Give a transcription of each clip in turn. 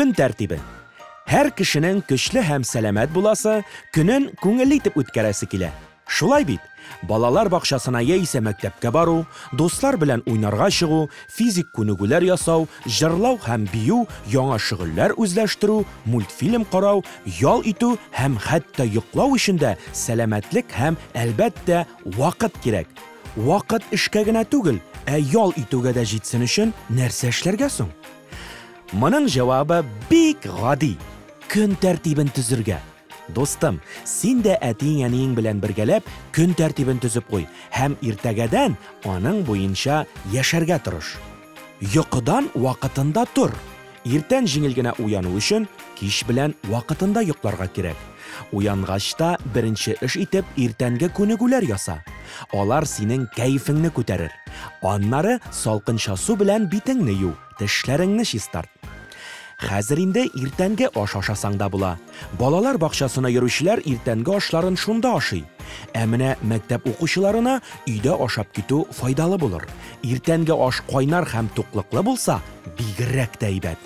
Көн тәртибе. Һәр кешенең көчле һәм сәламәт буласы, көнен күңелле итеп үткәрәсе килә. Шулай бит? Балалар бакчасына яисә мәктәпкә бару, дуслар белән уйнарга чыгу, физик күнегүләр ясау, җырлау һәм бию, яңа шөгыльләр үзләштерү, мультфильм карау, ял итү һәм хәтта йоклау өчен дә сәламәтлек һәм, әлбәттә, вакыт кирәк. Вакыт эшкә генә түгел, ә ял итүгә дә җитсен өчен нәрсә эшләргә соң? Моның җавабы бик гади, көн тәртибен төзергә. Дустым, син дә әтиең-әниең белән бергәләп көн тәртибен төзеп куй һәм иртәгәдән аның буенча яшәргә тырыш. Йокыдан вакытында тор. Иртән җиңел генә уяну өчен кич белән вакытында йокларга кирәк. Уянгач та беренче эш итеп иртәнге күнегүләр яса. Алар синең кәефеңне күтәрер. Аннары салкынча су белән битеңне ю, тешләреңне чистарт. Хәзер инде иртәнге аш ашасаң да була. Балалар бакчасына йөрүчеләр иртәнге ашларын шунда ашый. Ә менә мәктәп укучыларына өйдә ашап китү файдалы булыр. Иртәнге аш кайнар һәм туклыклы булса, бигрәк тә әйбәт.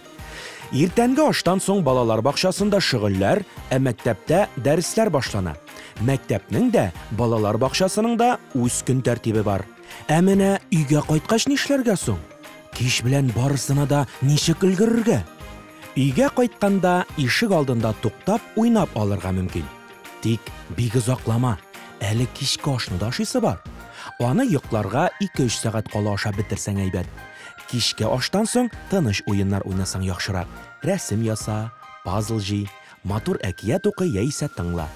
Иртәнге аштан соң балалар бакчасында шөгыльләр, ә мәктәптә дәресләр башлана. Мәктәпнең дә, балалар бакчасының да үз көн тәртибе бар. Ә менә өйгә кайткач нишләргә соң? Кич белән барысына да ничек өлгерергә? Өйгә кайтканда ишек алдында туктап уйнап алырга мөмкин. Тик бик озаклама, әле кичке ашны да ашыйсы бар. Аны йокларга 2-3 сәгать кала ашап бетерсәң әйбәт. Кичке аштан соң тыныч уеннар уйнасаң яхшырак. Рәсем яса, пазл җый, матур әкият укы яисә тыңла.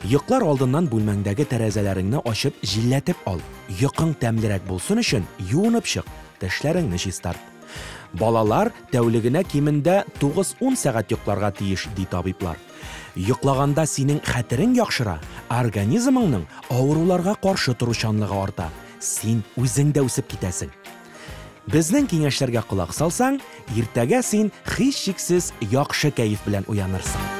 Йоклар алдыннан бүлмәңдәге тәрәзәләреңне ачып җилләтеп ал. Йокың тәмлерәк булсын өчен юынып чык, тешләреңне чистарт. Балалар тәүлегенә кимендә 9-10 сәгать йокларга тиеш, ди табиблар. Йоклаганда синең хәтерең яхшыра, организмыңның авыруларга каршы торучанлыгы арта, син үзең дә үсеп китәсең. Безнең киңәшләргә колак салсаң, иртәгә син һичшиксез яхшы кәеф белән уянырсың.